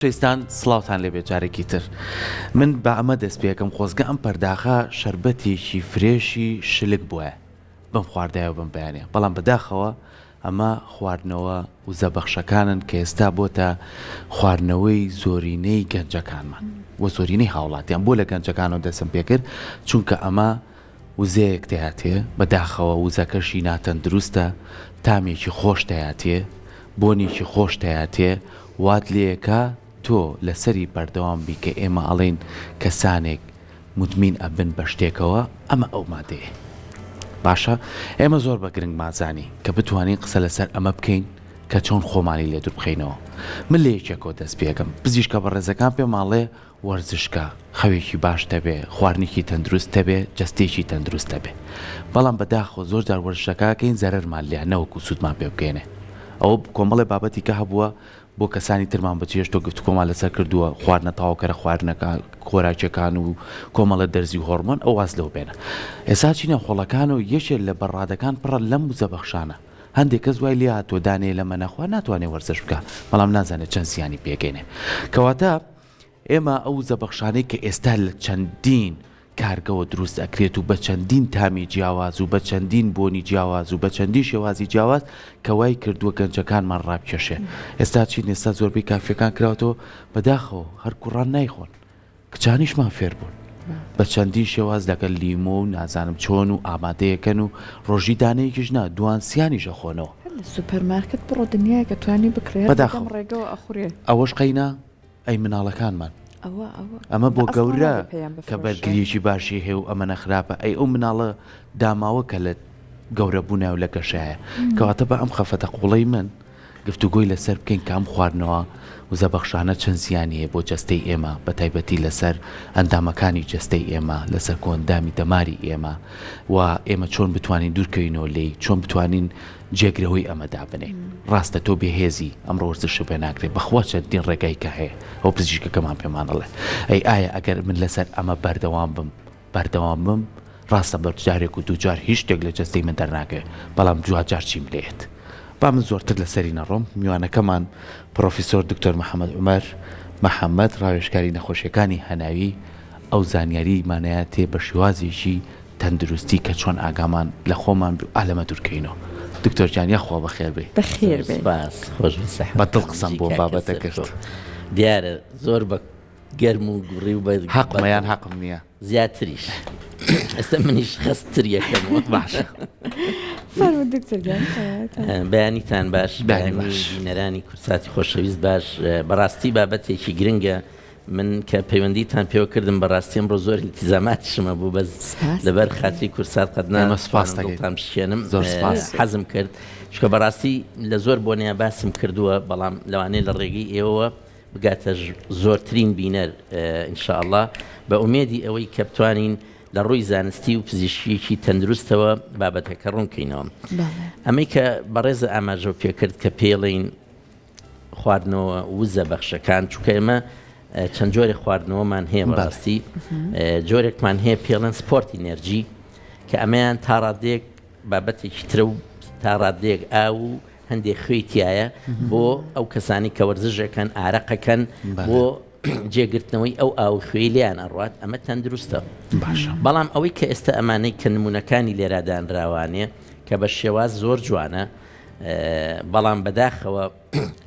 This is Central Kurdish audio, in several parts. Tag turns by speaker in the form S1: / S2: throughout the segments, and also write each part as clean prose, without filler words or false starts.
S1: خۆشەویستان سڵاوتان لێبێ جارێکی تر من بە ئەمە دەست پێکەم خۆزگە ئەم پەرداخە شەربەتێکی فرێشی شلک بوایە بم خواردایەوە بم بەیانە بەڵام بەداخەوە ئەمە خواردنەوە وزە بەخشەکانن کە ئێستا بۆتە خواردنەوەی زۆرینەی گەنجەکانمان و زۆرینەی هاوڵاتیان بۆ لە گەنجەکانەوە دەستم پێکرد چونکە ئەمە وزەیەک دەیاتێ، بەداخەوە وزەکەشی ناتەندروستە، تامێکی خۆش دەیاتێ، بۆنێکی خۆش دەیاتێ، وات لێکا تۆ لەسەری بەردەوام بی کە ئێمە ئەڵێین کەسانێک مودمین ئەبن بە شتێکەوە ئەمە ئەو مادەیە. باشە ئێمە زۆر بە گرنگمان زانی کە بتوانین قسە لەسەر ئەمە بکەین کە چۆن خۆمانی لێ دووربخەینەوە. من لە یەکێکەوە دەست پێکەم، پزیشکە بەڕێزەکان پێمانڵێ وەرزشکە، خەوێکی باشت هەبێ، خواردنێکی تەندروست هەبێ، جەستەیەکی تەندروست هەبێ. بەڵام بەداخەوە زۆر جار وەرزشەکە ئەکەین زەرەرمان لێیە نەوەکو سوودمان پێ بگەیەنێ. ئەوە کۆمەڵێ بابەتی کە هەبووە بۆ کەسانی ترمان بەجێهێشتووە گفتوگۆمان لەسەر کردووە، خواردنە تەواوکەرە خواردنەکان، خۆراکیەکان و کۆمەڵێ دەرزی و هۆڕمۆن ئەو واز لەوە بێنە. ئێستا چینە خۆڵەکان و یەکێ لە بەڕادەکان پڕە لەم وزەبەخشانە. هەندێک کەس وای لێهاتووە دانەیە لەمە نەخوا ناتوانێ وەرزش بکا بەڵام نازانێ چەند زیانی پێگەینێ. کەواتە ئێمە ئەو وزەبەخشانەی کە ئێستا لە چەندین کارگەوە دروست ئەکرێت و بە چەندین تامی جیاواز و بە چەندین بۆنی جیاواز و بە چەندین شێوازی جیاواز کە وای کردووە گەنجەکانمان ڕابکێشێ ئێستا چین ئێستا زۆربەی کافیەکان کراوەتەوە بەداخەوە هەر کوڕان نایخۆن کچانیشمان فێر بوون بە چەندین شێواز لەگەل لیمۆ و نازانم چۆن و ئامادەیەکەن و ڕۆژی دانەیەکیش نا دوان سیانیش ئەخۆنەوە.
S2: هەر لە سوپەر مارکت بڕۆ دنیایەکە توانی بکڕی هەر بەدەم
S1: بەداخەوە
S2: ڕێگەوە ئەخورێ.
S1: ئەوەش قەینا ئەی مناڵەکانمان
S2: ئەوە ئەوە
S1: ئەمە
S2: بە
S1: بۆ
S2: ئەسڵا
S1: گەورە
S2: نابێ پێیان
S1: کە
S2: بفرۆشرێ.
S1: بەرگریەکی باشی هەیە و ئەمەنە خراپە ئەی ئەو مناڵە داماوە کە لە گەورە بوونایە و لە گەشایە کەواتە با ئەم خەفەتە قوڵەی من گفتوگۆی لەسەر بکەین کە ئەم خواردنەوە وزەبەخشانە چەند زیانی هەیە بۆ جەستەی ئێمە بەتایبەتی لەسەر ئەندامەکانی جەستەی ئێمە لەسەر کۆئەندامی دەماری ئێمە و ئێمە چۆن بتوانین دوورکەوینەوە لێی چۆن بتوانین جێگرەوەی ئەمە دابنێین ڕاستە تۆ بێهێزی ئەمڕۆ وەرزشت پێ ناکرێت بەخوا چەندین ڕێگای کە هەیە ئەو پزیشکەکەمان پێمان ئەڵێ ئەی ئایا ئەگەر من لەسەر ئەمە بەردەوام بم بەردەوام بم ڕاستە بە جارێک و دووجار هیچ شتێک لە جەستەی من دەرناکەوێت بەڵام دواجار چیم لێیەت با من زۆرتر لەسەری نەڕۆم میوانەکەمان پڕۆفیسۆر دکتۆر محەمەد عومەر محەمەد ڕاوێژکاری نەخۆشیەکانی هەناوی ئەو زانیاری مانایە تێ بە شێوازێکی تەندروستی کە چۆن ئاگامان لە خۆمان بی و ئا لەمە دوورکەینەوە دکتۆر گیان یاخوا بەخێر بێی.
S2: بەخێر
S3: زۆر
S2: بێی.
S3: سپاس خۆش بن سەحەت
S1: بە دڵ قسەم
S3: جی
S1: بۆ
S3: کاکە
S1: بابەتە
S3: سەرکۆ
S1: کرد.
S3: دیارە زۆر بە گەرم و گوڕی و بە
S1: حەقمە یان حەقم نییە؟
S3: زیاتریش ئێستا منیش خەستتر یەکەمەوە.
S1: باشە.
S2: فەرموو دکتۆر گیان.
S3: بەیانیتان باش
S1: بەیانی
S3: بەیانی
S1: باش.
S3: بینەرانی کوردساتی خۆشەویست باش بەڕاستی بابەتێکی گرنگە من کە پەیوەندیتان پێوە کردم بەڕاستی ئەمڕۆ زۆر ئیلتیزاماتیشم هەبوو بەس
S2: سپاس
S3: لەبەر خاتری کوردسات قەت
S1: ئێمە سپاس
S3: ناتوانم
S1: دەکەین.
S3: دڵتان بشکێنم
S1: زۆر سپاس.
S3: حەزم کرد چونکە بەڕاستی لە زۆر بۆنەیە باسم کردووە بەڵام لەوانەیە لە ڕێگەی ئێوەوە بگاتە زۆرترین بینەر ان شاء اللە بە ئومێدی ئەوەی کە بتوانین لە ڕووی زانستی و پزیشکیەکی تەندروستەوە بابەتەکە ڕوون کەینەوە. ئەمەی کە بەڕێزە ئاماژەو پێکرد کە پێڵین خواردنەوە وزە بەخشەکان چونکە ئێمە چەند جۆرێک خواردنەوەمان هەیە بەڕاستی جۆرێکمان هەیە پێڵێن sport energy کە ئەمەیان تا ڕادەیەک بابەتێکی ترە و تا ڕادەیەک ئاو و هەندێک خوێی تایە بۆ ئەو کەسانی کە وەرزشەکەن ئارەقەکەن بۆ جێگرتنەوەی ئەو ئاو خوێی لێیان ئەڕوات ئەمە تەندروستە
S1: باشە
S3: بەڵام ئەوەی کە ئێستا ئەمانەی کە نمونەکانی لێرادانراوانێ کە بە شێواز زۆر جوانە بەڵام بەداخەوە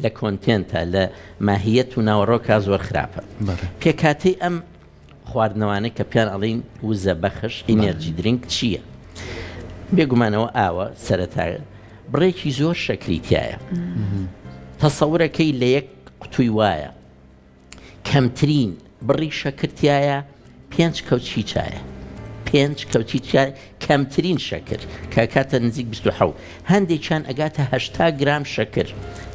S3: لە content ە لە ماهیەت و ناوەڕۆکا زۆر خراپە پێکهاتەی ئەم خواردنەوانەی کە پێیان ئەڵین وزە بەخش energy drink چییە؟ بێگومانەوە ئاوە سەرەتا بڕێکی زۆر شەکری تایە تەسەورەکەی لە یەک قوتوی وایە کەمترین بڕی شەکر تایە پێنج کەوچی چایە پێنج کەوچی چای کەمترین شەکر کە ئەکاتە نزیک 27 هەندێکیان ئەگاتە 80 گرام شەکر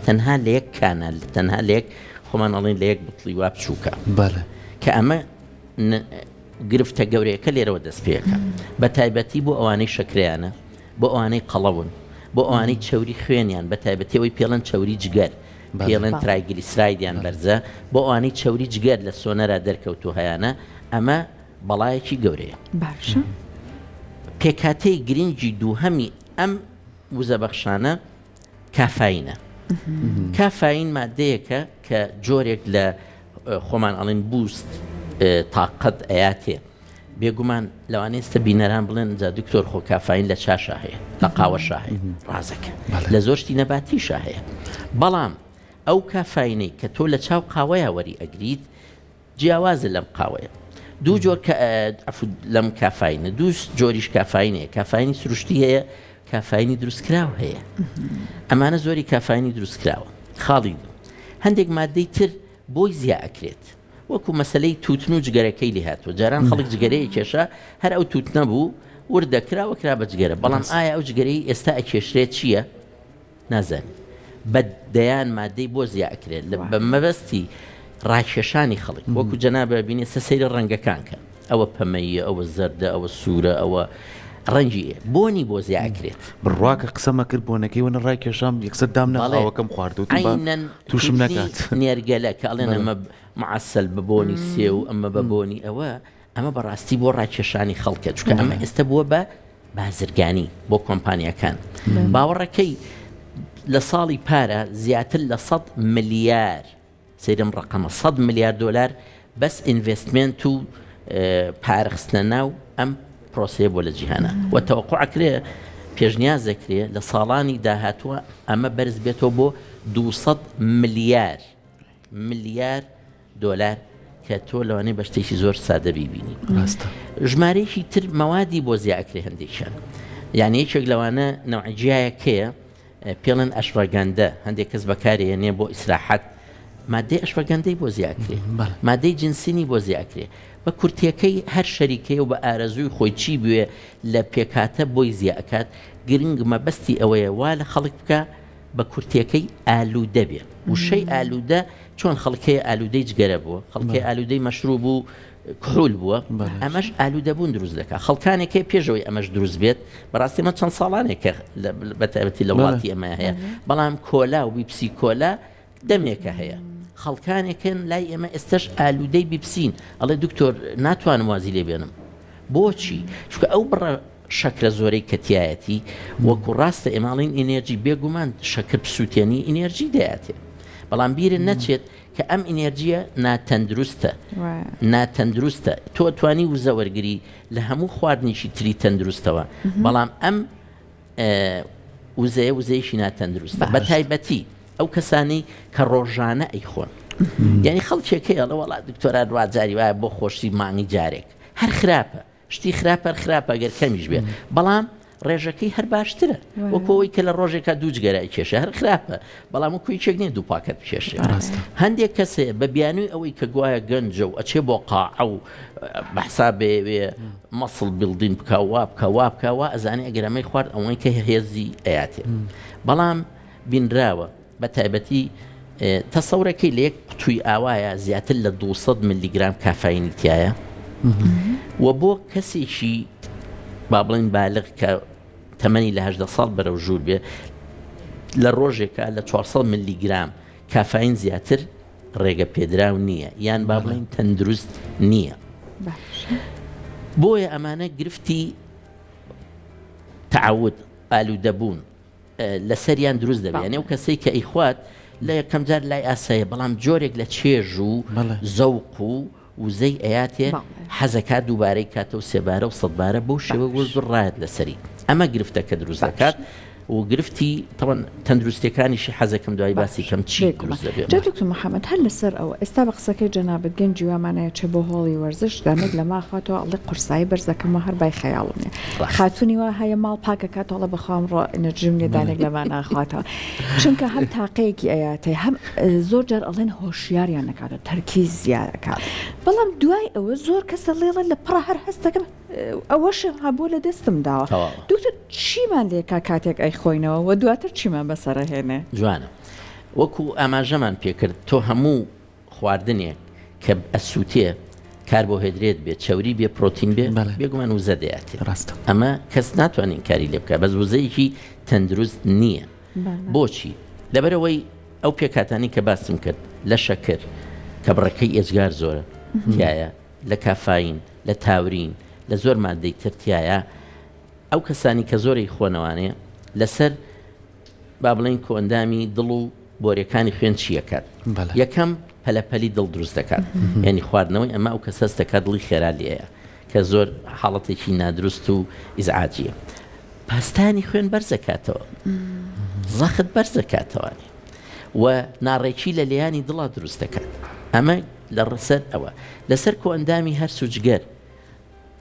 S3: تەنها لە یەک کانە تەنها لە یەک خۆمان ئەڵێن لە یەک بتڵی وا بچووکە
S1: بەڵێ.
S3: کە ئەمە گرفتە گەورەیەکە لێرەوە دەست پێەکە بە تایبەتی بۆ ئەوانەی شەکریانە بۆ ئەوانەی قەڵەون بۆ ئەوانەی چەوری خوێنیان بە تایبەتی ئەوەی پێڵەن چەوری جگەر پێڵێن triglyceride یان بەرزە، بۆ ئەوانەی چەوری جگەر لە سۆنەرا دەرکەوتوو هەیانە، ئەمە بەڵایەکی گەورەیە.
S2: باشە.
S3: پێکهاتەی گرنگی دووهەمی ئەم وزەبەخشانە کافاینە. کافاین مادەیەکە کە جۆرێک لە. خۆمان ئەڵێن boost تاقەت ئەیاتێ. بێگومان لەوانەیە ئێستا بینەران بڵێن جا دکتۆر خۆ کافاین لە چاشا هەیە لە قاوەشا هەیە ڕازەکە لە زۆر شتی نەباتیشا هەیە بەڵام ئەو کافاینەی کە تۆ لە چاو قاوەیە وەری ئەگریت جیاوازە لەم قاوەیە دوو جۆر لەم کافاینە دوو جۆریش کافاین هەیە کافاینی سروشتی هەیە کافاینی دروستکراو هەیە ئەمانە زۆری کافاینی دروستکراوە خاڵی دوو هەندێک مادەی تر بۆی زیا ئەکرێت وەکو مەسەلەی توتن و جگەرەکەی لێ هاتووە جاران خەڵک جگەرەی کێشا هەر ئەو توتنە بوو ورد دەکرا و کرا بە جگەرە بەڵام ئایا ئەو جگەرەی ئێستا ئەکێشرێت چییە؟ نازانی بە دەیان مادەی بۆ زیا ئەکرێت لە بە مەبەستی ڕاکێشانی خەڵک وەکو جەنابە بینێ سە سەیری ڕەنگەکان کە ئەوە پەمەییە ئەوە زەردە ئەوە سوورە ئەوە ڕەنگی بۆنی بۆ زیا ئەکرێت.
S1: بڕوا کە قسەمە کرد بۆنەکەی وەنە ڕایکێشام یەکسەر دام نا ئاوەکەم خوارد وتم با
S3: عەینەن
S1: توشم
S3: توتنی
S1: نەکات.
S3: نێرگەلە کە ئەڵێن ئەمە معسل بە بۆنی سێو ئەمە بە بۆنی ئەوە ئەمە بەڕاستی بۆ ڕاکێشانی خەڵکە چونکە ئەمە ئێستا بووە بە بازرگانی بۆ کۆمپانیاکان باوەڕەکەی لە ساڵی پارە زیاتر لە 100 ملیار سەیرم ڕقەمە 100 ملیار دۆلار بەس investment و پارە خستنە ناو ئەم پرۆسەیە بۆ لە جیهانە و تەوەقع ئەکرێ پێشنیاز دەکرێ لە ساڵانی داهاتووە ئەمە بەرز بێتەوە بۆ 200 ملیار ملیار دۆلار کە تۆ لەوانەیە بە شتێکی زۆر سادە بیبینی.
S1: ڕاستە.
S3: ژمارەیەکی تر مەوادی بۆ زیا ئەکرێ هەندێکیان. یعنی یەکێک لەوانە نەوعە گیایەکەیە پێڵێن ئەشڤەگەندە هەندێک کەس بەکارێنێ بۆ ئیسراحەت مادەی ئەشڤەگەندەی بۆ زیا ئەکرێ مادەی جنسینی بۆ زیا ئەکرێ بە کورتیەکەی هەر شەریکەیە و بە ئارەزووی خۆی چی بوێ لە پێکهاتە بۆی زیا ئەکات گرنگ مەبەستی ئەوەیە وا لە خەڵک بکا بە کورتیەکەی ئالوودە بێ. وشەی ئالوودە چۆن خەڵک هەیە ئالوودەی جگەرە بووە، خەڵک هەیە ئالوودەی مەشروب و کحول بووە، ئەمەش ئالوودەبوون دروست دەکات. خەڵکانێک هەیە پێش ئەوەی ئەمەش دروست بێت، بەڕاستی ئەمە چەند ساڵانێکە بە تایبەتی لە وڵاتی ئێمە هەیە، بەڵام کۆلا و بیپسی کۆلا دەمێکە هەیە. خەڵکانێکن لای ئێمە ئێستەش ئالوودەی بیپسین، ئەڵێ دکتۆر ناتوانم وازی لێ بێنم. بۆچی؟ چونکە ئەو بڕە شەکرە زۆرەی کە تیایەتی وەکو ڕاستە ئێمە ئەڵێین ئینێرجی بێگومان شەکر بسووتێنی ئینێرجی دەیاتێ بەڵام بیرت نەچێت کە ئەم ئینێرجیە ناتەندروستە ناتەندروستە تۆ توانی وزە وەرگری لە هەموو خواردنێکی تری تەندروستەوە بەڵام ئەم وزەیە وزەیەکی ناتەندروستە بە تایبەتی ئەو کەسانەی کە ڕۆژانە ئەیخۆن یعنی خەڵکێک هەیە ئەڵێ وەڵا دکتۆرا دواجاری وایە بۆ خۆشی مانگی جارێک هەر خراپە شتی خراپ هەر خراپە گەر کەمیش بێ بەڵام ڕێژەکەی هەر باشترە وەکو ئەوەی کە لە ڕۆژێکا دوو جگەرە ئەکێشێ هەر خراپە بەڵام وەکو یەکێک نییە دوو پاکەت بکێشێ هەندێک کەس هەیە بە بیانووی ئەوەی کە گوایە گەنجە و ئەچێ بۆ قاعە و بە حسابێوێ muscle building بکە وا بکە وا بکە وا ئەزانێ ئەگەر ئەمەی خوارد ئەوەی کە هێزی ئەیاتێ بەڵام بینراوە بە تایبەتی تەسەورەکەی لە یەک قوتووی ئاوایە زیاتر لە 200 ملیگرام کافاینی تایە و بۆ کەسێکی با بڵێن بالغ کە تەمەنی لە هەدە ساڵ بەرەو ژوور بێ لە ڕۆژێکە لە 400 ملیگرام کافاین زیاتر ڕێگە پێدراو نییە یان با بڵێن تەندروست نییە بۆیە ئەمانە گرفتی تعود ئالوودەبوون لەسەریان دروست دەبێت یانی ئەو کەسەی کە ئەیخوات لە یەکەم جار لای ئاسایە بەڵام جۆرێک لە چێژ و زەوق و وزەی ئەیاتێ حەزەکات دووبارەی کاتەوە سێبارە و سەدبارە بەو شێوە ورد و ڕایەت لەسەری ئەمە گرفتەکە دروست دەکات و گرفتی تەوان تەندروستیەکانیشی حەزەکەم دوای باسی کەم چی دروست دەبێت.
S2: جا دکتۆر محمد هەر لەسەر ئەوە ئێستا بە قسەکەی جەنابت گەنجی وامان هەیە چێ بۆ هۆڵی وەرزش دانێک لە ماخواتەوە ئەڵێ قورسایی بەرزەکەمەوە هەر بای خەیاڵم نیە خاتونی وا هەیە ماڵ پاک ئەکاتەوە ئەڵێ بەخوا ئەمڕۆ ئینرجیم نیە دانێک لەما ناخواتەوە چونکە هەم تاقەیەکی ئەیاتێ هەم زۆر جار ئەڵێن هۆشیاریان نەکاتەوە تەرکیز زیاد ئەکات بەڵام دوای ئەوە زۆر کەس ئەڵێ لە پڕا هەر هەستەکەم ئەوەش هەبوو لە دەستم داوە دکتۆر چیمان لێکا کاتێک ئەیخۆینەوە و دواتر چیمان بەسەرەهێنێ؟
S3: جوانە وەکو ئاماژەمان پێکرد تۆ هەموو خواردنێک کە ئەسووتێ کاربۆهێدرێت بێ چەوری بێ پرۆتین بێ بێگومان وزە دەیاتێ
S1: ڕاستە
S3: ئەمە کەس ناتوانێت ئینکاری لێ بکات بەس وزەیەکی تەندروست نییە بۆچی لەبەرئەوەی ئەو پێکهاتانەی کە باسم کرد لە شەکر کە بڕەکەی ئێجگار زۆرە تیایە لە کافاین لە تاورین لە زۆر مادەی تر تیایە ئەو کەسانی کە زۆرەی خۆنەوانێ لەسەر با بڵێین کۆئەندامی دڵ و بۆریەکانی خوێن چی ئەکات؟ یەکەم. پەلەپەلی دڵ دروست دەکات یعنی خواردنەوەی ئەمە ئەو کەسە هەست دەکات دڵی خێرا لێیە کە زۆر حاڵەتێکی نادروست و ئیزعاجیە پەستانی خوێن بەرزەکاتەوە زەخت بەرزەکاتەوانی و ناڕێکی لە لێیانی دڵا دروست دەکات ئەمە لە ڕسەر ئەوە لەسەر کۆئەندامی هەرس و جگەر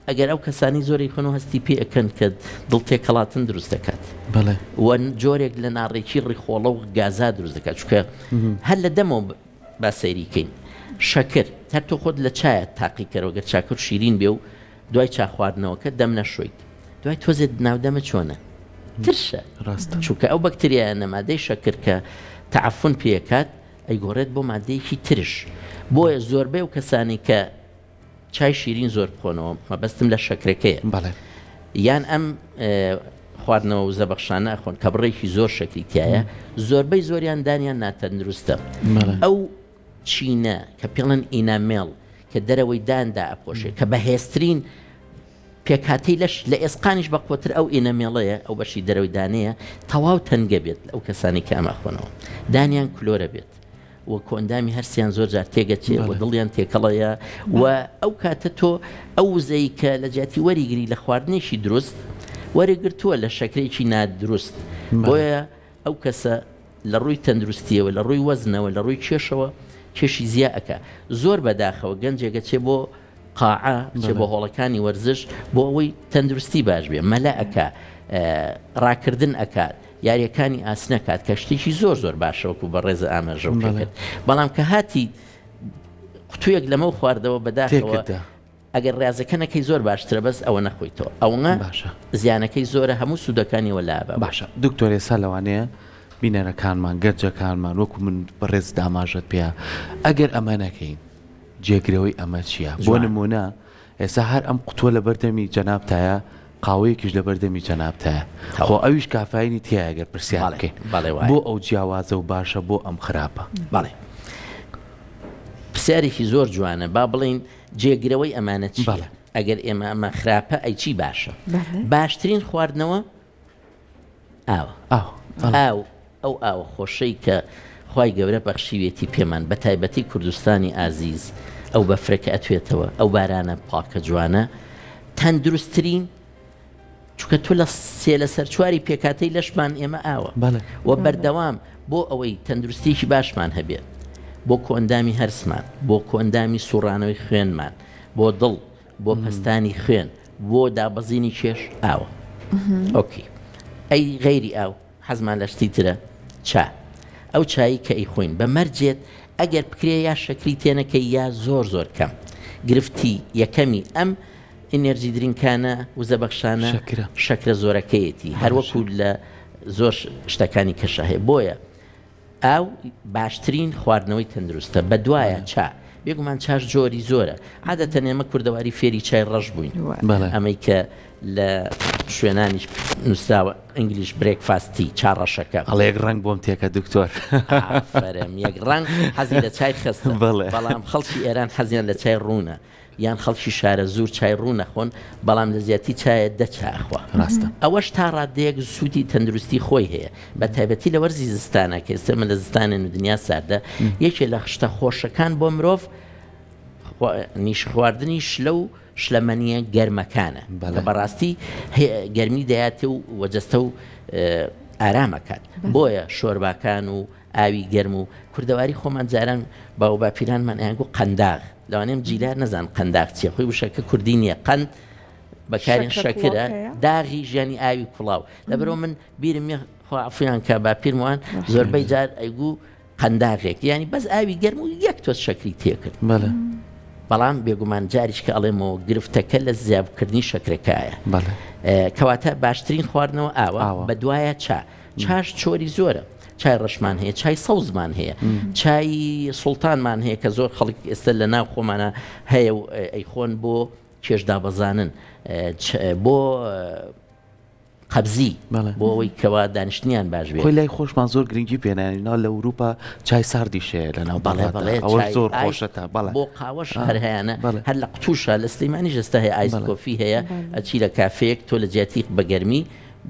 S3: ئەگەر ئەو کەسانی زۆری خۆن و هەستی پێ ئەکەن کە دڵ تێکەڵاتن دروست دەکات
S1: بەڵێ
S3: و جۆرێک لە ناڕێکی ڕیخۆڵە و گازا دروست دەکات چونکە هەر لە دەمەوە با سەیری کەین شەکر هەر تۆ خۆت لە چایە تاقیکەرەوە گەر چاکە شیرین بێ و دوای چا خواردنەوەکە دەم نەشۆیت دوای تۆزێت ناودەمە چۆنە ترشە
S1: ڕاستە
S3: چونکە ئەو بەکتریایانە مادەی شەکر کە تەعەفون پێکات ئەیگۆڕێت بۆ مادەیەکی ترش بۆیە زۆربەی ئەو کەسانی کە چای شیرین زۆر بخۆنەوە مەبەستم لە شەکرەکەیە
S1: بەڵێ.
S3: یان ئەم خواردنەوە وزەبەخشانە ئەخۆن کە بڕێکی زۆر شەکری تایە زۆربەی زۆریان دانیان ناتەندروستە ئەو چینە کە پێڵن enamel کە دەرەوەی داندا ئەپۆشێ کە بەهێزترین پێکهاتەی لەش لە ئێسقانیش بەقوەتر ئەو enamel ەیە ئەو بەشی دەرەوەی دانەیە تەواو تەنگە بێت ئەو کەسانی کە ئەمە خۆنەوە دانیان کلۆرە بێت و کۆئەندامی هەرسیان زۆر جار تێگەچێ و دڵیان تێکەڵەیە و ئەو کاتە تۆ ئەو وزەی کە لە جیاتی وەریگری لە خواردنێکی دروست وەرگرتووە لە شەکرێکی نادروست بۆیە ئەو کەسە لە ڕووی تەندروستیەوە لە ڕووی وەزنەوە لە ڕووی کێشەوە کێشی زیا ئەکا زۆر بەداخەوە گەنجێک ئەچێ بۆ قاعە ئەچێ بۆ هۆڵەکانی وەرزش بۆ ئەوەی تەندروستی باش بێ مەلە ئەکا ڕاکردن ئەکات یاریەکانی ئاسن ئەکات کە شتێکی زۆر زۆر باشە وەکو بەڕێز ئاماژەو پێکرد بەڵام کە هاتی قوتویەک لەمە خواردەوە بەداخەوە ئەگەر ڕازەکە نەکەی زۆر باشترە بەس ئەوە نەخۆیتەوە ئەوە
S1: باشە
S3: زیانەکەی زۆرە هەموو سوودەکانی وەلا بە
S1: باشە دکتۆر ئێستا لەوانەیە بینەرەکانمان گەنجەکانمان وەکو من بەڕێزت ئاماژەت پێیا ئەگەر ئەمە نەکەین جێگرەوەی ئەمە چییە؟ بۆ نموونە ئێستا هەر ئەم قوتووە لەبەر دەمی جەنابتایە، قاوەیەکیش لەبەر دەمی جەنابتایە، خۆ ئەویش کافاینی تیایە گەر پرسیار بکەین. بۆ ئەو جیاوازە و باشە بۆ ئەم خراپە؟
S3: بەڵێ. پرسیارێکی زۆر جوانە. با بڵێین جێگرەوەی ئەمانە چییە؟ ئەگەر ئێمە ئەمە خراپە ئەی چی باشە؟ باشترین خواردنەوە ئاوە. ئاو ئەو ئاوە خۆشەی کە خوای گەورە بەخشیوێتی پێمان بە تایبەتی کوردستانی ئازیز ئەو بەفرە کە ئەتوێتەوە ئەو بارانە پاکە جوانە تەندروستترین چونکە تۆ لە سێ لەسەر چواری پێکاتەی لەشمان ئێمە ئاوە و بەردەوام بۆ ئەوەی تەندروستیکی باشمان هەبێت بۆ کۆئەندامی هەرسمان بۆ کۆئەندامی سوڕانەوەی خوێنمان بۆ دڵ بۆ پەستانی خوێن بۆ دابەزینی کێش ئاوە ئۆکی ئەی غەیری ئاو حەزمان لە شتی ترە چا ئەو چایی کە ئەیخۆین بە مەرجێت ئەگەر بکرێ یا شەکری تێنەکەی یا زۆر زۆر کەم گرفتی یەکەمی ئەم energy drink انە وزەبەخشانە
S1: شەکرە
S3: شەکرە زۆرەکەیەتی هەروەکو لە زۆر شتەکانی کەشە هەیە بۆیە ئاو باشترین خواردنەوەی تەندروستە بەدوایە چا بێگومان چاش جۆری زۆرە عادەتەن ئێمە کوردەواری فێری چای ڕەش بووین ئەمەی کە لە شوێنانیش نووسراوە English breakfast ی چا ڕەشەکە.
S1: ئەڵێ یەک ڕەنگ بۆم تێکە دکتۆر.
S3: ئافەرم یەک ڕەنگ حەزی لە چای خەستە بەڵام خەڵکی ئێران حەزیان لە چای ڕوونە. یان خەڵکی شارەزوور چای ڕوون ئەخۆن بەڵام لە زیاتی چایە دە چا ئەخوا
S1: ڕاستە.
S3: ئەوەش تا ڕاددەیەک سوودی تەندروستی خۆی هەیە بە تایبەتی لە وەرزی زستانا کە ئێستا ئێمە لە زستانێن و دنیا ساردە یەکێ لە شتە خۆشەکان بۆ مرۆڤ نیش خواردنی شلە و شلەمەنیە گەرمەکانە کە بەڕاستی گەرمی دەیاتێ و وە جەستە و ئارام ئەکات بۆیە شۆرباکان و ئاوی گەرم و کوردەواری خۆمان جاران باو باپیرانمان ئەیانگو قەنداغ لەوانەیە ئەم جیلە نەزان قەنداغ چیە خۆی وشەکە کوردی نییە قەند بەکارین شەکرە داغی ژیانی ئاوی کوڵاو لەبەرەوە من بیرم یە خوا عفویان کە باپیرم وان زۆربەی جار ئەیگو قەنداغێک یانی بەس ئاوی گەرم و یەک تۆز شەکری تێکرد
S1: بەڵێ
S3: بەڵام بێگومان جاریش کە ئەڵێمەوە گرفتەکە لە زیابکردنی شەکرەکایە
S1: بەڵێ
S3: کەواتە باشترین خواردنەوە ئاوە
S1: ئاوە.
S3: بە دوایە چا چاش چۆری زۆرە چای ڕەشمان هەیە چای سەوزمان هەیە چای سوڵتانمان هەیە کە زۆر خەڵک ئێستا لە ناو خۆمانە هەیە و ئەیخۆن بۆ کێش دابەزانن بۆ قەبزی بۆ ئەوەی کەوا دانیشتنیان باش بێت
S1: خۆی لای خۆشمان زۆر گرنگی پێناین نا لە ئەوروپا چای ساردیش هەیە لە ناو
S3: بەڵێ بەڵێ
S1: ئەوە زۆر خۆشە تا بەڵێ
S3: بۆ قاوەش هەر هەیانە هەر لە قوتوشە لە سلێمانیش ئێستا هەیە iced coffee هەیە ئەچی لە کافێیەک تۆ لە جیاتی بە گەرمی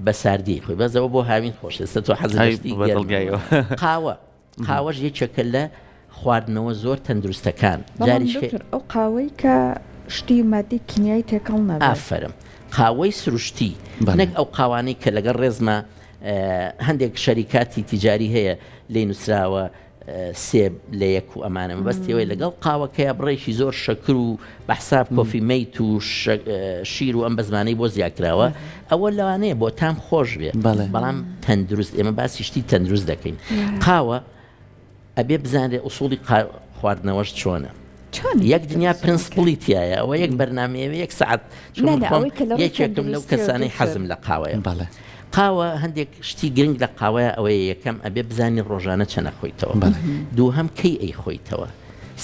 S3: بە ساردی خۆی بەس ئەوە بۆ هاوین خۆشە ئێستا تۆ حەزت لە شتی گەرمە قاوە قاوەش یەکێکە لە. خواردنەوە زۆر تەندروستەکان
S2: بەڵام
S3: جاریشکە.
S2: دکتۆر ئەو قاوەی کە شتی مادەی کیمیایی تێکەڵ نەبێت.
S3: ئافەرم قاوەی سروشتی
S1: بەڵێ.
S3: نەک ئەو قاوانەی کە لەگەڵ ڕێزما هەندێک شەریکاتی تیجاری هەیە لێی نوسراوە سێ لە یەک و ئەمانە مەبەستی ئەوەیە لەگەڵ قاوەکەیا بڕێکی زۆر شەکر و بە حساب coffee mate و شیر و ئەم بەزمانەی بۆ زیاد کراوە ئەوە لەوانەیە بۆ تام خۆش بێ بەڵام تەندروست ئێمە باسی شتی تەندروست دەکەین قاوە ئەبێ بزانرێ ئوسوڵی خواردنەوەش چۆنە یەک دنیا principle ی تایە ئەوە یەک بەرنمەیە یەک سعات یەکێکم لەو کەسانەی حەزم لە قاوەیە
S1: بەڵێ
S3: قاوە هەندێک شتی گرنگ لە قاوەیە ئەوەیە یەکەم ئەبێ بزانی ڕۆژانە چەنە خۆیتەوە دووهەم کەی ئەی خۆیتەوە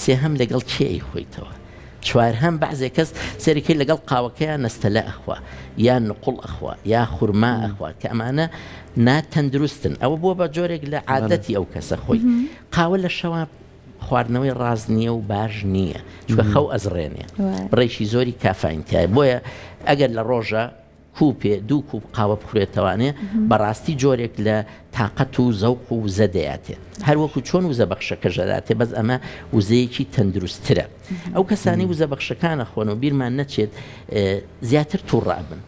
S3: سێهەم لەگەڵ کێ ئەی خۆیتەوە چوارهەم بەعزێ کەس سەیرەکەی لەگەڵ قاوەکەیا نەستەلە ئەخوا یا نقوڵ ئەخوا یا خورما ئەخوا کە ئەمانە نا تەندروستن ئەوە بووە بە جۆرێک لە عادەتی ئەو کەسە خۆی قاوە لە شەوا خواردنەوەی ڕاست نییە و باش نییە چونکە خەو ئەزڕێنێ بڕێکی زۆری کافاین تایە بۆیە ئەگەر لە ڕۆژە کوپێ دوو کوپ قاوە بخورێتەوانێ بەڕاستی جۆرێک لە تاقەت و زەوق و وزە دەیاتێ هەر وەکو چۆن وزە بەخشەکەش ئەداتێ بەس ئەمە وزەیەکی تەندروستترە ئەو کەسانەی وزە بەخشەکان ئەخۆن و بیرمان نەچێت زیاتر توڕە ئەبن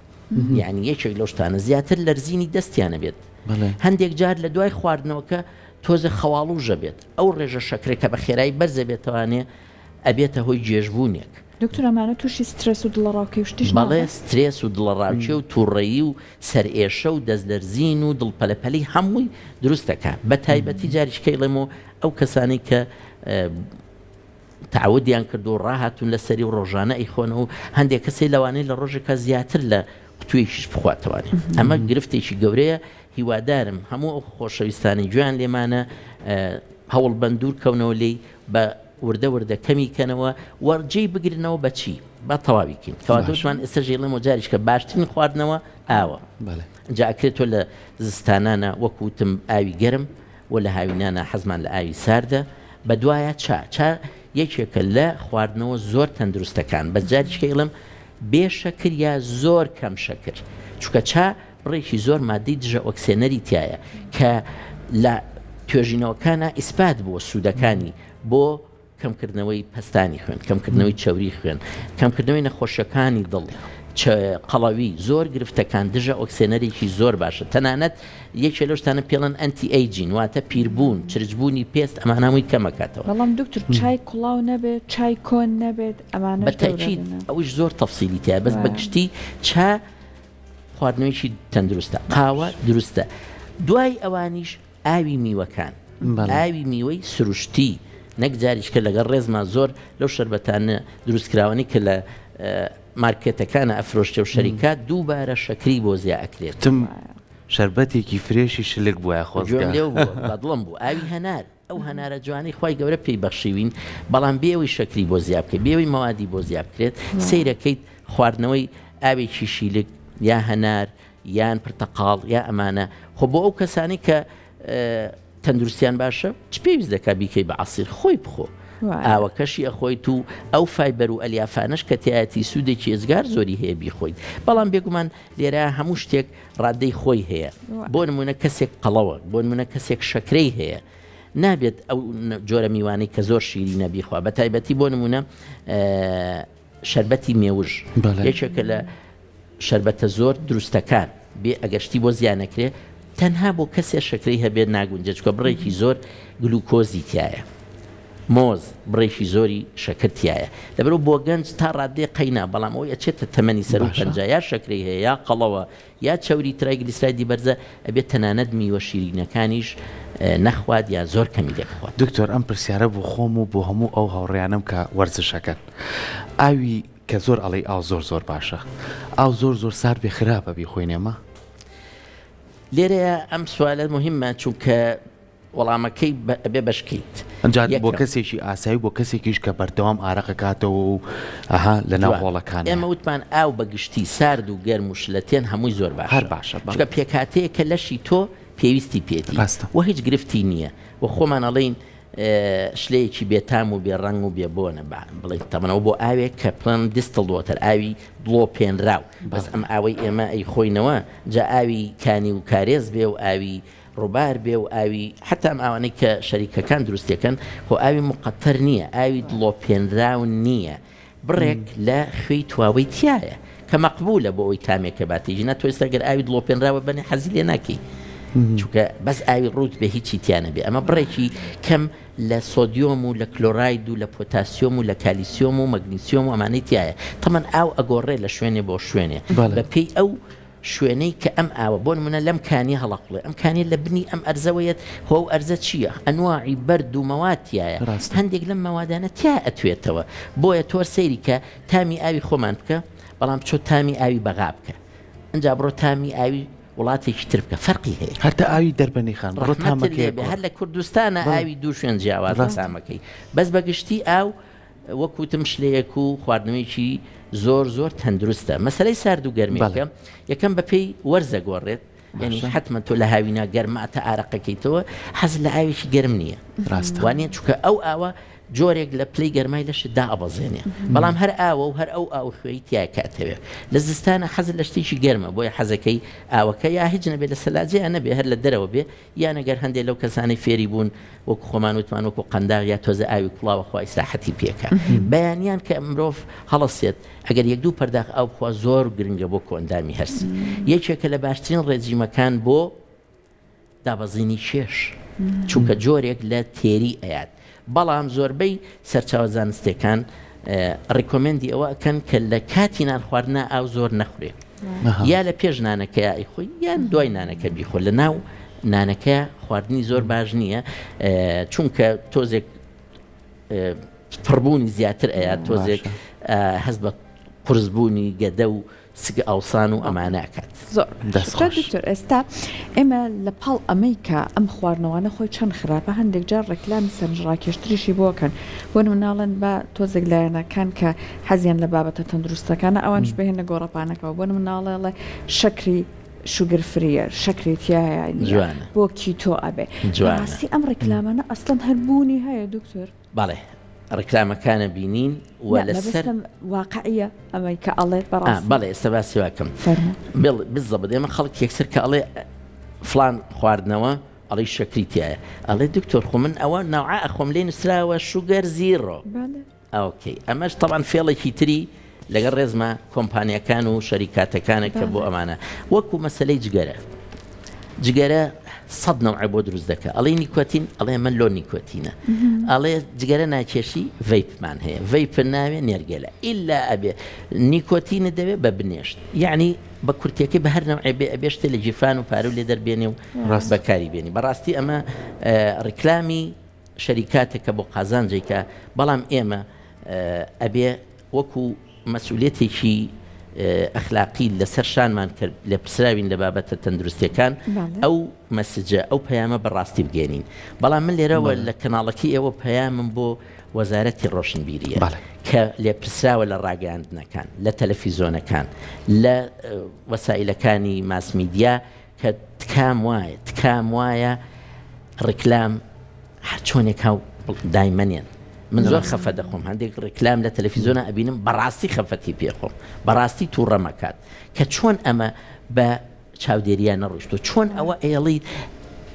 S3: یعنی یەکێک لەو شتانە زیاتر لەرزینی دەستیانە بێت هەندێک جار لە دوای خواردنەوەکە تۆزە خەواڵوژە بێت ئەو ڕێژە شەکرێک کە بە خێرایی بەرزە بێتوانێ ئەبێتە هۆی گێژبوونێک.
S2: دکتۆر ئەمانە توشی سترێس و دڵەڕاوکێ و شتیش
S3: بەڵێ
S2: نابن؟
S3: سترێس و دڵەڕاوکێ و توڕەیی و سەرئێشە و دەست لەرزین و دڵ پەلەپەلی هەمووی دروست دەکا بە تایبەتی جاریش کەی ڵێمەوە ئەو کەسانەی کە تەعەودیان کردووە و ڕاهاتوون لەسەری و ڕۆژانە ئەیخۆنەوە و هەندێک کەسێ لەوانەیە لە ڕۆژێکا زیاتر لە قوتوویەکیش بخواتەوانێ ئەمە گرفتێکی گەورەیە هیوادارم هەموو ئەو خۆشەویستانەی گوێیان لێمانە هەوڵ بەن دوور کەونەوە لێی بە وردە وردە کەمی کەنەوە و جێی بگرنەوە بە چی؟ با تەواوی کەین. کەواتە وتمان ئێستا ژێڵێمەوە جاریش کە باشترین خواردنەوە ئاوە. جا ئەکرێت تۆ لە زستانانە وەکو وتم ئاوی گەرم و لە هاوینانە حەزمان لە ئاوی ساردە. بە دوایا چا. چا یەکێکە لە خواردنەوە زۆر تەندروستەکان. بەس جاریش کە ئیڵێم بێ شەکر یا زۆر کەم شەکر. چونکە چا بڕێکی زۆر ماددەی دژە ئۆکسێنەری تیایە کە لە توێژینەوەکانا ئیسپات بووە سوودەکانی بۆ کەمکردنەوەی پەستانی خوێن، کەمکردنەوەی چەوری خوێن، کەمکردنەوەی نەخۆشیەکانی دڵ، قەڵەوی، زۆر گرفتەکان دژە ئۆکسێنەرێکی زۆر باشە، تەنانەت یەکێ لەو شتانە پێڵێن anti aging واتە پیربوون، چرچبوونی پێست ئەمانە هەمووی کەمەکاتەوە.
S2: بەڵام دکتۆر چای کوڵاو نەبێت، چای کۆن نەبێت ئەمانەش
S3: بە تەئکید ئەویش زۆر تەفسیلی تیایە بەس بە گشتی چا خواردنەوەیکی تەندروستە قاوە دروستە دوای ئەوانیش ئاوی میوەکان ئاوی میوەی سروشتی نەک جاریش کە لەگەڵ ڕێزما زۆر لەو شەربەتانە دروستکراوانی کە لە مارکێتەکانە ئەفرۆشتێ و شەریکات دووبارە شەکری بۆ زیا ئەکرێت.
S1: تم شەربەتێکی fresh ی شلک بوایە خۆزگە.
S3: گوێم لێو بوو بەدڵم بوو ئاوی هەنار. ئەو هەنارە جوانەی خوای گەورە پێی بەخشیوین بەڵام بێ ئەوەی شەکری بۆ زیا بکەیت بێ ئەوەی مەوادی بۆ زیا بکرێت سەیرەکەیت خواردنەوەی ئاوێکی شیلک یا هەنار یان پرتەقاڵ یا ئەمانە خۆ بۆ ئەو کەسانی کە تەندروستیان باشە چ پێویست دەکات بیکەی بە عەسیر خۆی بخۆ ئاوەکەشی ئەخۆیت و ئەو fiber و ئەلیافانەش کە تایەتی سوودێکی ئێجگار زۆری هەیە بیخۆیت بەڵام بێگومان لێرە هەموو شتێک ڕادەی خۆی هەیە بۆ نمونە کەسێک قەڵەوە بۆ نمونە کەسێک شەکرەی هەیە نابێت ئەو جۆرە میوانەی کە زۆر شیرینە بیخوا بە تایبەتی بۆ نمونە شربەتی مێوژ یەکێکە لە شربەتە زۆر دروستەکان بێ ئەگەشتی بۆ زیانەکرێ تەنها بۆ کەسێ شەکرەی هەبێت ناگونجێت چونکە بڕێکی زۆر گلوکۆزی تایە مۆز بڕێکی زۆری شەکر تیایە لەبەرئەوە بۆ گەنج تا ڕادەیەک قەینا بەڵام ئەوەی ئەچێتە تەمەنی سەروو 50 یا شەکرەی هەیە یا قەڵەوە یا چەوری triglyceride ی بەرزە ئەبێت تەنانەت میوە شیرینەکانیش نەخوات یا زۆر کەمی لێ بخوات.
S1: دکتۆر ئەم پرسیارە بۆ خۆم و بۆ هەموو ئەو هاوڕێیانەم کە وەرزشەکەن ئاوی کە زۆر ئەڵێی ئاو زۆر زۆر باشە ئاو زۆر زۆر سارد بێ خراپە بیخۆین ئێمە؟
S3: لێرەیا ئەم سوالە موهیمە چونکە وەڵامەکەی ئەبێ بەش کەیت.
S1: ئەنجا بۆ کەسێکی ئاسایی و بۆ کەسێکیش کە بەردەوام ئارەق ئەکاتەوە و ئەها لە ناو هۆڵەکانە.
S3: ئێمە وتمان ئاو بە گشتی سارد و گەرم و شلەتێن هەمووی زۆر باشە.
S1: هەر باشە بەڵێ.
S3: چونکە پێکهاتەیەکە لەشی تۆ پێویستی پێتی و هیچ گرفتی نییە و خۆمان ئەڵێین شلەیەکی بێ تام و بێ ڕەنگ و بێ بۆنە با بڵێین تەمەن ئەوە بۆ ئاوێک کە پڵێن distilled water ئاوی دڵۆپێنراو بەس ئەم ئاوەی ئێمە ئەیخۆینەوە جا ئاوی کانی و کارێز بێ و ئاوی. ڕووبار بێ و ئاوی حەتا ئەم ئاوانەی کە شەریکەکان دروستیەکەن خۆ ئاوی موقەتەر نییە ئاوی دڵۆپێنراو نییە بڕێک لە خوێی تواوەی تیایە کە مەقبولە بۆ ئەوی تامێکە باتی ژینا تۆ ئێستا گەر ئاوی دڵۆپێنراوە بەنێ حەزی لێ ناکەی چونکە بەس ئاوی ڕووت بێ هیچی تیا نەبێ ئەمە بڕێکی کەم لە سۆدیۆم و لە کلۆراید و لە پۆتاسیۆم و لە کالیسیۆم و مەگنیسیۆم و ئەمانەی تیایە تەمەن ئاو ئەگۆڕێ لە شوێنێ بۆ شوێنێ بە پێی ئەو شوێنەی کە ئەم ئاوە، بۆ نموونە لەم کانییە هەڵەقوڵێ، ئەم کانییە لە بنی ئەم ئەرزەوە یەت، خۆ ئەو ئەرزە چییە؟ ئەنواعی بەرد و مەواد تیایە، هەندێک لەم مەوادانە تیا ئەتوێتەوە، بۆیە تۆ سەیری کە تامی ئاوی خۆمان بکە، بەڵام بچۆ تامی ئاوی بەغا بکە، ئنجا بڕۆ تامی ئاوی وڵاتێکی تر بکە، فەرقی هەیە.
S1: هەر تا ئاوی دەربەنیخان بڕۆ
S3: ڕەحمەتت
S1: تامەکەی
S3: لێ بێ، هەر لە کوردستانا ئاوی دوو شوێن جیاوازە تامەکەی، بەس بە گشتی ئاو وەک وتم شلەیەک و خواردنەوەیەکی زۆر زۆر تەندروستە مەسەلەی سارد و گەرمیەکە یەکەم بەپێی وەرزە گۆڕێت یعنی حتمما تۆ لە هاوینا گەرماتە ئارەقەکەیتەوە حەز لە ئاوێکی گەرم نییە ڕاستوانە چونکە ئەو ئاوە جۆرێک لە پلەی گەرمای لەشت دائەبەزێنێ بەڵام هەر ئاوە و هەر ئەو ئاو خوێی تیا کاتەوێ لە زستانە حەز لە شتێکی گەرمە بۆیە حەزەکەی ئاوەکە یا هیچ نەبێ لە سەلاجەیە نەبێ هەر لە دەرەوە بێ یان ئەگەر هەندێ لەو کەسانەی فێری بوون وەکو خۆمان وتمان وەکو قەنداغ یا تۆزە ئاوی کوڵاوە خوا ئیسراحەتی پێکا بەیانیان کە مرۆڤ هەڵەسێت ئەگەر یەک دوو پەرداخ ئاو بخوا زۆر گرنگە بۆ کۆئەندامی هەرسی یەکێکە لە باشترین ڕێجیمەکان بۆ دابەزینی کێش چونکە جۆرێک لە تێری ئەیات بەڵام زۆربەی سەرچاوە زانستیەکان recommend ی ئەوە ئەکەن کە لە کاتی نان خواردنا ئاو زۆر نەخورێ یا لە پێش نانەکەیا ئەیخۆی یان دوای نانەکە بیخۆ لە ناو نانەکە خواردنی زۆر باش نییە چونکە تۆزێک پڕبوونی زیاتر ئەیا تۆزێک هەست بە قورسبوونی گەدە و سک ئاوسان و ئەمانە ئەکات.
S2: زۆر
S1: دەست
S2: باشە
S1: خۆش.
S2: دکتۆر ئێستا ئێمە لە پاڵ ئەمەی کە ئەم خواردنەوانە خۆی چەند خراپە هەندێک جار ڕێکلامی سەرنجڕاکێشتریشی بۆ ئەکەن بۆ نمونە ئەڵێن با تۆزێک لایەنەکان کە حەزیان لە بابەتە تەندروستەکانە ئەوانیش بهێنە گۆڕەپانەکەوە بۆ نمونە ئەڵێ ئەڵێ شەکری sugar free یە شەکری تیایە نییە
S3: جوانە.
S2: بۆ keto ئەبێ
S3: جوانە.
S2: بەڕاستی ئەم ڕێکلامانە ئەسڵەن هەر بوونی هەیە دکتۆر؟
S3: بەڵێ ڕیکلامەکانە بینین و
S2: نا
S3: لەسەر
S2: مەبەستم واقعیە ئەمەی کە ئەڵێت
S3: ئا
S2: بەڕاستی
S3: بەڵێ ئێستا باسی واکەم
S2: فەرموو.
S3: بڵ بالضبط ئێمە خەڵک یەکسەر کە ئەڵێ فڵان خواردنەوە ئەڵێی شەکری تیایە ئەڵێ دکتۆر خۆ من ئەوە نەوعە ئەخۆم لێی نووسراوە sugar zero
S2: بەڵێ.
S3: okay ئەمەش تەبعەن فێڵێکی تری لەگەڵ ڕێزما کۆمپانیاکان و شەریکاتەکانە کە بۆ ئەمانە وەکو مەسەلەی جگەرە جگەرە سەد نەوعە بۆ دروست دەکە ئەڵێ نیکۆتین ئەڵێ من low nicotine ە ئەڵێ جگەرە ناکێشی vape مان هەیە vape ناوێ نێرگەلە ئیلا ئەبێ نیکۆتینە دەوێ بە بنێشت یعنی بە کورتەکەی بە هەر نەوعێ بێ ئەبێ شتێ لە گیرفان و پارە و لێ دەربێنێ و
S1: ڕاست
S3: بەکاری بێنی بەڕاستی ئەمە ڕیکلامی شەریکاتە کە بۆ قازانجێکە بەڵام ئێمە ئەبێ وەکو مەسئولیەتێکی ئەخلاقی لەسەر شانمان کە لێپرسراوین لە بابەتە تەندروستیەکان ئەو message ە ئەو پەیامە بە ڕاستی بگەێنین بەڵام من لێرەوە لە کەناڵەکەی ئێوە پەیامم بۆ وەزارەتی ڕۆشنبیریە کە لێپرسراوە لە ڕاگەیاندنەکان لە تەلەفیزۆنەکان لە وەسائلەکانی mass media کە تکام وایە تکام وایە ڕیکلام هەر چۆنێک هاو دایمەنێن من زۆر خەفە دەخۆم هەندێک ڕیکلام لە تەلەفیزۆنە ئەبینم بەڕاستی خەفەتی پێخۆم بەڕاستی تووڕەمەکات کە چۆن ئەمە بە چاودێریان نەڕۆیشتوە چۆن ئەوە ئێڵیت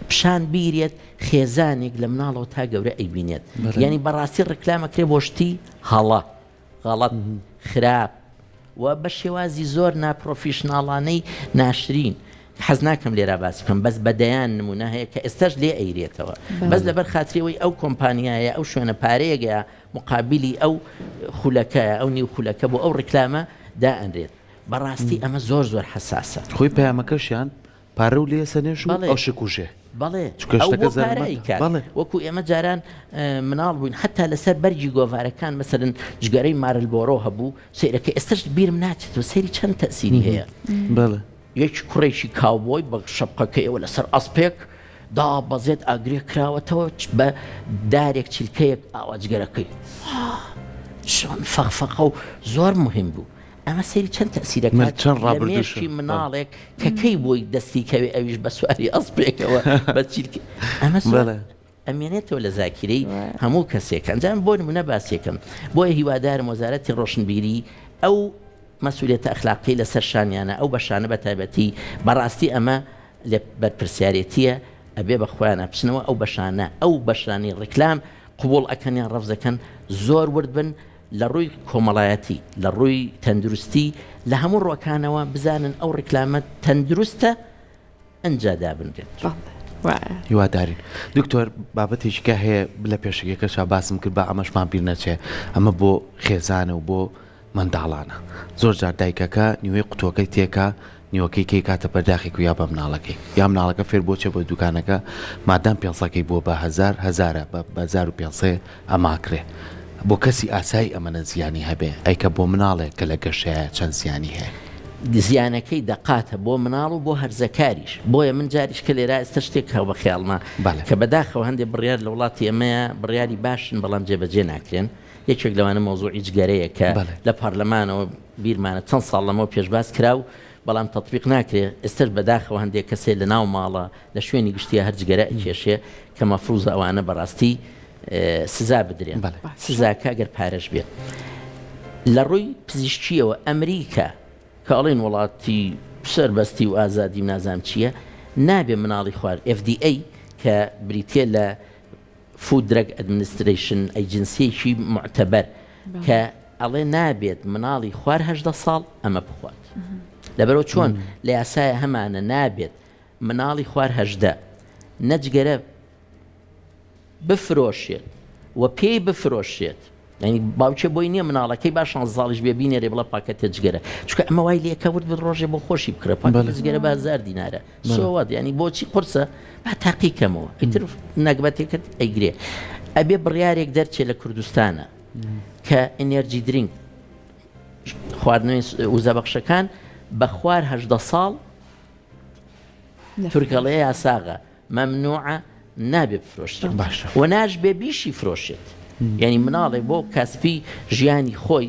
S3: پیشان بیرێت خێزانێک لە مناڵەوە تا گەورە ئەیبینێت یعنی بەڕاستی ڕیکلامەکرێ بۆ شتی هەڵە غەڵەت، خراپ و بە شێوازی زۆر ناپرۆفیشناڵانەی ناشرین، حەز ناکەم لێرا باسی بکەم بەس بە دەیان نموونە هەیە کە ئێستاش لێ ئەیرێتەوە بەس لەبەر خاتری ئەوەی ئەو کۆمپانیایە ئەو شوێنە پارەیەگەیە مقابلی ئەو خولەکە ئەو نیو خولەکە بۆ ئەو ڕیکلامە دائەنرێت بەڕاستی ئەمە زۆر زۆر حەساسە.
S1: خۆی پەیامەکەشیان پارە و لێ سەنێش و
S3: بەڵێ
S1: ئەو شکوژێ
S3: بەڵێ
S1: چونکە
S3: ئەو
S1: شتەکە
S3: بۆ پارە
S1: زەرمەتە
S3: ئەیکات
S1: بەڵێ
S3: وەکو ئێمە جاران مناڵ بووین حەتا لەسەر بەرگی گۆڤارەکان مەسەلەن جگەرەی مارلبۆرۆ هەبوو سەیرەکە ئێستاش بیرم ناچێتەوە سەیری چەند تەئسیری هەیە
S1: بەڵێ
S3: یەکی کوڕێکی کاوبۆی بە شەپقەکەیەوە لەسەر ئەسپێک دابەزێت ئاگرێ کراوەتەوە بە دارێک چیلکەیەک ئاوا جگەرەکەی چۆن فەخفەخە و زۆر مهم بوو ئەمە سەیری چەند تەئسیرەکات
S1: من چەند
S3: لە
S1: ڕابردووشە
S3: مێشکی مناڵێک کە کەی بۆی دەستی کەوێ ئەویش بە سواری ئەسپێکەوە بە چیلکە ئەمە زۆر
S1: بەڵێ.
S3: ئەمێنێتەوە لە زاکیرەی هەموو کەسێک ئەنجام بۆ نمونە باسێکم بۆیە هیوادارم وەزارەتی ڕۆشنبیری ئەو مەسئولیەتە ئەخلاقی لەسەر شانیانە ئەو بەشانە بە تایبەتی بەڕاستی ئەمە لێ بەرپرسیارێتیە. ئەبێ بە خۆیانا بچنەوە ئەو بەشانە ئەو بەشانەی ڕیکلام قبوڵ ئەکەن یان ڕەفز ئەکەن زۆر ورد بن لە ڕووی کۆمەڵایەتی لە ڕووی تەندروستی لە هەموو ڕوەکانەوە بزانن ئەو ڕیکلامە تەندروستە ئەنجا دابنرێت.
S1: هیوادارین دکتۆر بابەتێکی کە هەیە لە پێشەکیەکەشا باسم کرد با ئەمەشمان بیر نەچێ ئەمە بۆ خێزانە و بۆ منداڵانە زۆر جار دایکەکە نیوەی قوتوەکەی تێکا نیوەکەی کەی کاتە پەرداخێک و یا بە مناڵەکەی یا مناڵەکە فێر بۆ چێ بۆ دوکانەکە مادام پێنسەکەی بووە بە هەزار هەزارە بە 1500 ئەماکرێ بۆ کەسی ئاسایی ئەمەنە زیانی هەبێ ئەی کە بۆ مناڵێک کە لە گەشەیە چەند زیانی هەیە؟
S3: زیانەکەی دەقاتە بۆ مناڵ و بۆ هەرزەکاریش بۆیە من جاریش کە لێرا ئێستا شتێک هاو بە خەیاڵما
S1: بەڵێ.
S3: کە بەداخەوە هەندێ بڕیار لە وڵاتی ئێمەیە بڕیاری باشن بەڵام جێبەجێ ناکرێن یەکێک لەوانە مەوزوعی جگەرەیە کە
S1: بەڵێ.
S3: لە پارلەمانەوە بیرمانە چەند ساڵ لەمەوە پێش باس کرا و بەڵام تەتبیق ناکرێ ئێستەش بەداخەوە هەندێک کەسێ لە ناو ماڵە لە شوێنی گشتیا هەر جگەرە ئەکێشێ کە مەفروزە ئەوانە بەڕاستی سزا بدرێن سزاکە گەر پارەش بێت لە ڕووی پزیشکیەوە ئەمریکا کە ئەڵێن وڵاتی سەربەستی و ئازادی و نازام چییە نابێ مناڵی خوار FDA کە بریتە لە Food Drug Administration ئەیجنسیەکی معتەبەر کە ئەڵێ نابێت مناڵی خوار هەدە ساڵ ئەمە بخوات لەبەرەوە چۆن لە یاسایە هەمانە نابێت مناڵی خوار هەدە نەجگەرە بفرۆشێت و پێی بفرۆشێت یعنی باوکێ بۆی نییە مناڵەکەی با شانزە ساڵیش بێ بینێرێ بڵێ پاکەتێ جگەرە چونکە ئەمە وای لێکە ورد بێت ڕۆژێ بۆ خۆشی بکڕێ پاکەتێ جگەرە بە هەزار دینارە سۆوات یعنی بۆچی قورسە با تاقی کەمەوە ئیتر نەگبەتێکت ئەیگرێ ئەبێ بڕیارێک دەرچێ لە کوردستانە کە energy drink خواردنەوەی وزەبەخشەکان بە خوار هەژدە ساڵ تورکەڵێ یاساغە مەمنوعە نابێ بفرۆشرێت
S1: باشە.
S3: وە ناشبێ بیشی فرۆشێت یانی مناڵێک بۆ کاسپی ژیانی خۆی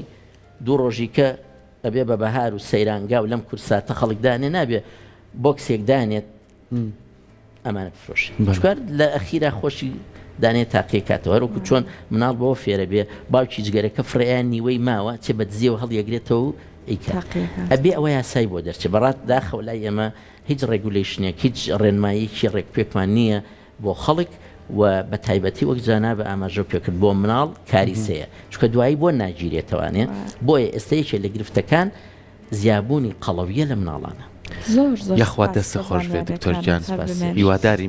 S3: دوو ڕۆژیکە ئەبێ بە بەهار و سەیرانگا و لەم کورساتە خەڵک دانێ نابێ بۆکسێک دانێت ئەمانە بفرۆشێت
S1: بەڵێ.
S3: چونکە لە ئەخیرا خۆشی دانێ تاقیەکاتەوە هەروەکو چۆن مناڵ بەوە فێرە بێ باوکی جگەرەکە فڕێیان نیوەی ماوە چێ بە دزیەوە هەڵیەگرێتەوە و ئەیکات
S2: تاقیەکات.
S3: ئەبێ ئەوە یاسای بۆ دەرچێ بەڕات داخەوە لای ئێمە هیچ regulation ێک، هیچ ڕێنماییەکی ڕێکوپێکمان نییە بۆ خەڵک و بە تایبەتی وەک جانابت ئاماژەو پێکرد بۆ مناڵ کاریسەیە چونکە دوایی بۆ ناگیرێتەوانێ بۆیە ئێستا یەکێ لە گرفتەکان زیابوونی قەڵەویە لە مناڵانە.
S2: زۆر زۆر
S1: یاخوا
S2: سوپاس
S1: دەستت
S2: بۆ
S1: خۆش بێت دکتۆر گیان
S2: زانیاریەکانت هەر بمێنیت.
S1: هیوادارین.